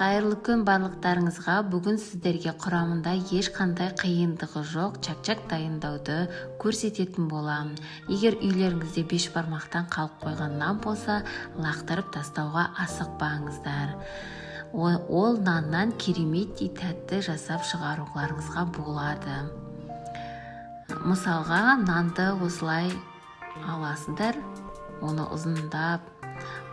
Қайырлы күн барлықтарыңызға. Бүгін сіздерге құрамында ешқандай қиындығы жоқ чак-чак дайындауды көрсететін боламын. Егер үйлеріңізде бешбармақтан қалып қойған нан болса, лақтырып тастауға асықпаңыздар. Ол наннан кереметтей тәтті жасап шығаруларыңызға болады. Мысалға, нанды осылай аласыздар, оны ұзындап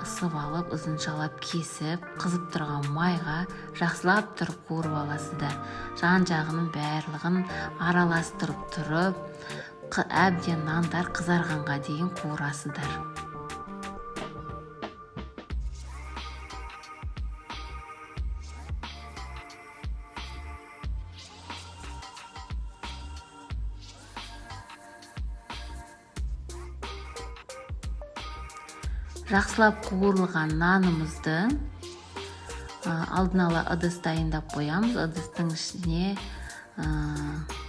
ысып алып, ұзыншалап кесіп, қызып тұрған майға жақсылап тұрып қуырып аласыздар. Жан-жағының барлығын араластырып тұрып, әбден нандар қызарғанға дейін қуырасыздар. Жақсылап қуырылған нанымызды алдын ала ыдыс дайындап қоямыз. Ыдыстың ішіне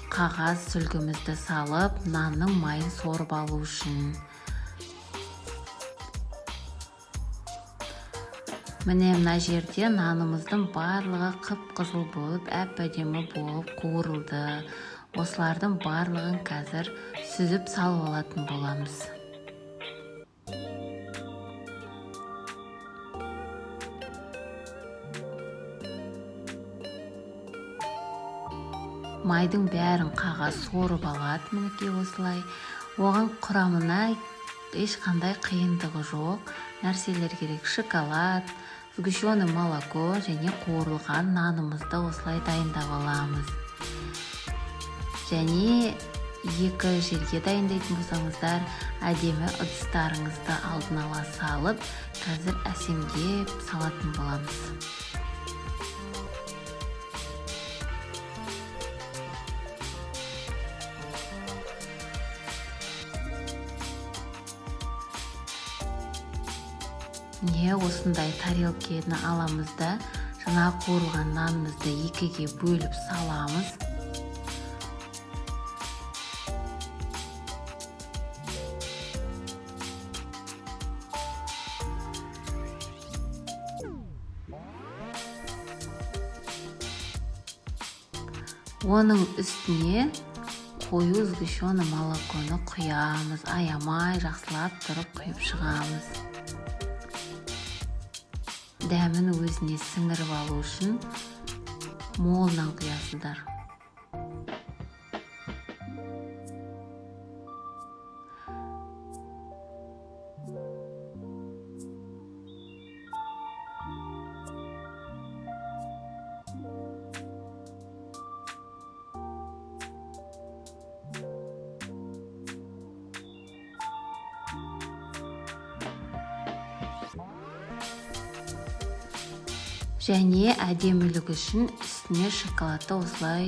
қағаз сүлгімізді салып, нанның майын сорып алу үшін. Міне, мына жерде нанымыздың барлығы қып-қызыл болып, әп-әдемі болып қуырылды. Осылардың барлығын қазір сүзіп салып алатын боламыз. Майдың бәрін қағаз сорып алады, мінекей осылай. Оған құрамына ешқандай қиындығы жоқ нәрселер керек. Шоколад, сгущенное молоко және қуырылған нанымызды осылай дайындап аламыз. Және екі жерге дайындайтын болсаңыздар, әдемі ыдыстарыңызды алдын ала салып, қазір әсемдеп салатын боламыз. Міне, осындай тарелкені аламыз да, жаңа қуырылған нанымызды екіге бөліп саламыз. Оның үстіне қою сгущенное молоконы құямыз, аямай жақсылап тұрып құйып шығамыз. Дәмін өзіне сіңіріп алу үшін молынан құясыздар. Және әдемілік үшін үстіне шоколадты осылай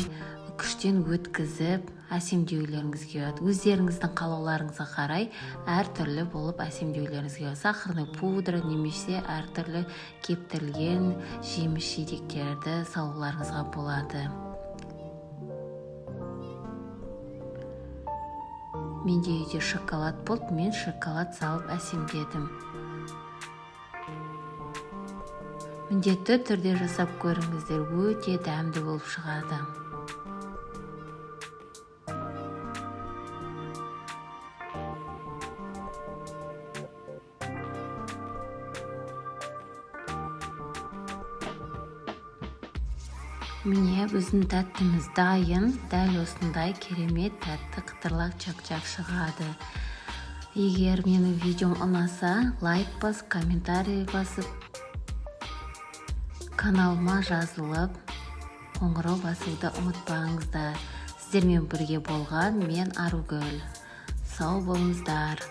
күштен өткізіп әсемдеулеріңізге болады. Өздеріңіздің қалауларыңызға қарай әртүрлі болып әсемдеулеріңізге болады. Сахарный пудра немесе әртүрлі кептірілген жеміс жидектерді салуларыңызға болады. Менде үйде шоколад болды, мен шоколад салып әсемдедім. Міндетті түрде жасап көріңіздер, өте дәмді болып шығады. Міне, біздің тәттіміз дайын. Дәл осындай керемет тәтті қытырлақ чак-чак шығады. Егер менің видеом ұнаса, лайк басып, комментарий басып, каналыма жазылып, қоңырау басуды ұмытпаңыздар. Сіздермен бірге болған мен Аругүл. Сау болыңыздар.